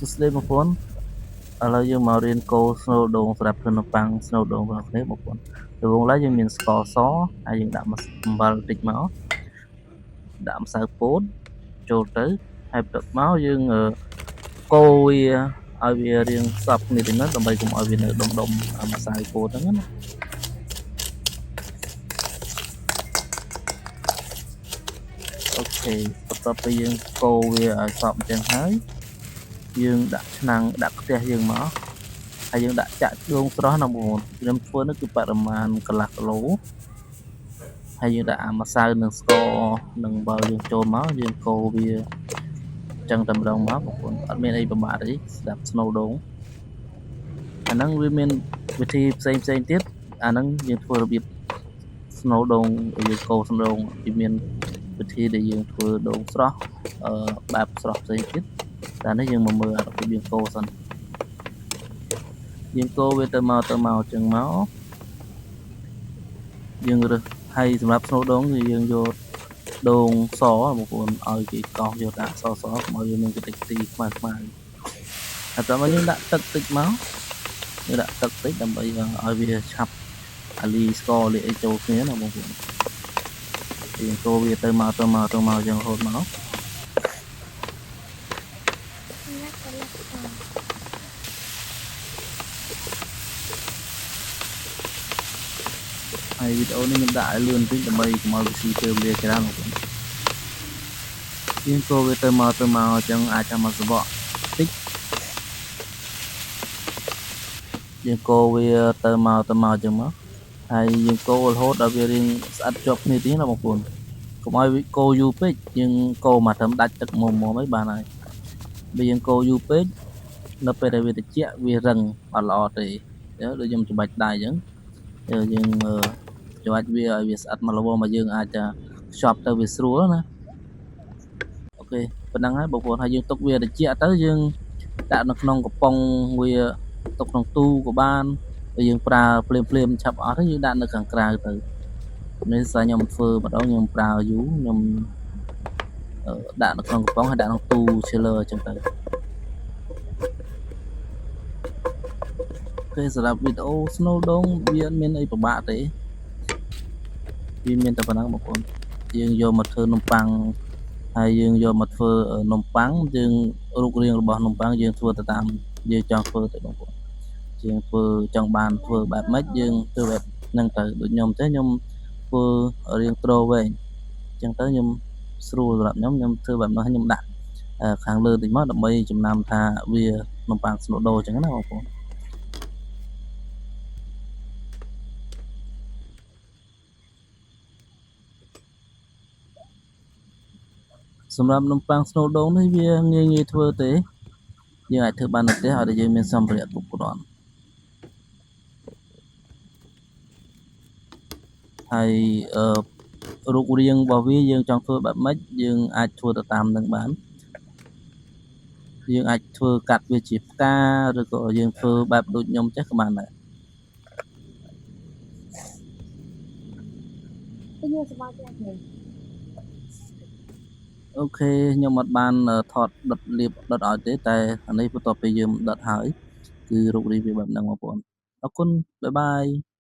សួស្តីបងប្អូនឥឡូវយើងមករៀនកូរស្នូលដូងសម្រាប់ធ្វើនំប៉័ងស្នូលដូងរបស់គ្នាបងប្អូនដំបូងឡើយយើងមានស្ករសហើយយើងដាក់អំបិលបន្តិចមកដាក់ម្សៅពោតចូលទៅហើយបន្ទាប់មកយើងកូរវាឲ្យវារាងសព្វគ្នាតិចមកដើម្បីកុំឲ្យវានៅដុំដុំម្សៅពោតហ្នឹងណាOK បន្ទាប់ពីយើងកូរវាឲ្យសព្វអញ្ចឹងហើយយើងដាក់ឆ្នាំងដាក់ខ្ទះយើងមកហើយយើងដាក់ចាក់ដូងស្រស់ណាបងប្អូនខ្ញុំធ្វើនេះគឺបរិមាណកន្លះគីឡូហើយយើងដាក់អាម្សៅនិងស្ករនិងអំបិលយើងចូលមកយើងកូរវាចឹងតែម្ដងមកបងប្អូនអត់មានអីពិបាកទេស្ដាប់ស្នូលដូងអាហ្នឹងវាមានវិធីផ្សេងផ្សេងទៀតអាហ្នឹងយើងធ្វើរបៀបស្នូលដូងយើងកូរស្នូលដូងវាមានវិធីដែលយើងធ្វើដូងស្រស់បែបស្រស់ផ្សេងទៀតតែនេះយើងមកមើលរបៀបយើងកូរសិនយើងកូរវាទៅមកទៅមកចឹងមកយើងរើសហើយសម្រាប់ស្នូលដូងគឺយើងយកដូងសបងប្អូនឲ្យគេកោសយកដាក់សសកុំឲ្យវាមានកម្ទេចទីខ្មៅខ្មៅហើយតោះមកយើងដាក់ទឹកតិចមកយើងដាក់ទឹកតិចដើម្បីឲ្យវាឆាប់អាលីស្ករលីអីចូលគ្នាណាបងប្អូនយើងកូរវាទៅមកទៅមកទៅមកចឹងរហូតមកហើយវីដេអូនេះខ្ញុំដាក់ឲ្យលឿនតិចដើម្បីកុំឲ្យវាស៊ីពេលវេលាច្រើនបងប្អូនយើងកូរវាទៅមកទៅមកអញ្ចឹងអាចថាមកសបកតិចយើងកូរវាទៅមកទៅមកអញ្ចឹងមកហើយយើងកូររហូតដល់វារាងស្អិតជាប់គ្នាទៀតណាបងប្អូនកុំឲ្យវាកូរយូរពេកយើងកូរមកត្រឹមដាច់ទឹកមុំៗអីបានហើយបើយើងកូរយូរពេកនៅពេលដែលវាត្រជាក់វារឹងអត់ល្អទេដូចខ្ញុំច្បាច់ដៃអញ្ចឹងយើងច្បាច់វាឲ្យវាស្អិតមកល្មមមកយើងអាចខ្ចប់ទៅវាស្រួលណាOK ប៉ុណ្ណឹងហើយបងប្អូនហើយយើងទុកវាត្រជាក់ទៅយើងដាក់នៅក្នុងកំប៉ុងវាទុកក្នុងទូក៏បានបើយើងប្រើភ្លាមភ្លាមឆាប់អស់ទៅយើងដាក់នៅខាងក្រៅទៅនេះសារខ្ញុំធ្វើម្ដងខ្ញុំប្រើយូរខ្ញុំដាក់នៅក្នុងកំប៉ុងហើយដាក់ក្នុងទូ chiller អញ្ចឹងទៅពេលសម្រាប់វីដេអូស្នូលដូងវាអត់មានអីពិបាកទេវាមានតែប៉ុណ្ណឹងបងប្អូនយើងយកមកធ្វើនំប៉័ងហើយយើងយកមកធ្វើនំប៉័ងយើងរូបរាងរបស់នំប៉័ងយើងធ្វើទៅតាមយើងចង់ធ្វើទៅបងប្អូនយើងធ្វើចង់បានធ្វើបែបម៉េចយើងធ្វើបែបហ្នឹងទៅដូចខ្ញុំទេខ្ញុំធ្វើរាងទ្រវែងអញ្ចឹងទៅខ្ញុំស្រួលសម្រាប់ខ្ញុំខ្ញុំធ្វើបែបនោះខ្ញុំដាក់ខាងលើតិចមកដើម្បីចំណាំថាវានំប៉័ងស្នូដូអញ្ចឹងណាបងប្អូនសម្រាប់នំប៉័ងស្នូលដូងនេះវាងាយងាយធ្វើទេយើងអាចធ្វើបាននៅផ្ទះឲ្យតែយើងមានសម្ភារៈគ្រប់គ្រាន់ហើយរូបរាងរបស់វាយើងចង់ធ្វើបែបម៉េចយើងអាចធ្វើទៅតាមនឹងបានយើងអាចធ្វើកាត់វាជាផ្កាឬក៏យើងធ្វើបែបដូចខ្ញុំចេះក៏បានដែរOK ខ្ញុំអត់បានថតដុតលាបដុតឲ្យទេតែអានេះបន្ទាប់ពីយើងដុតហើយគឺរូបរាងវាបែបហ្នឹងបងប្អូនអរគុណ bye bye.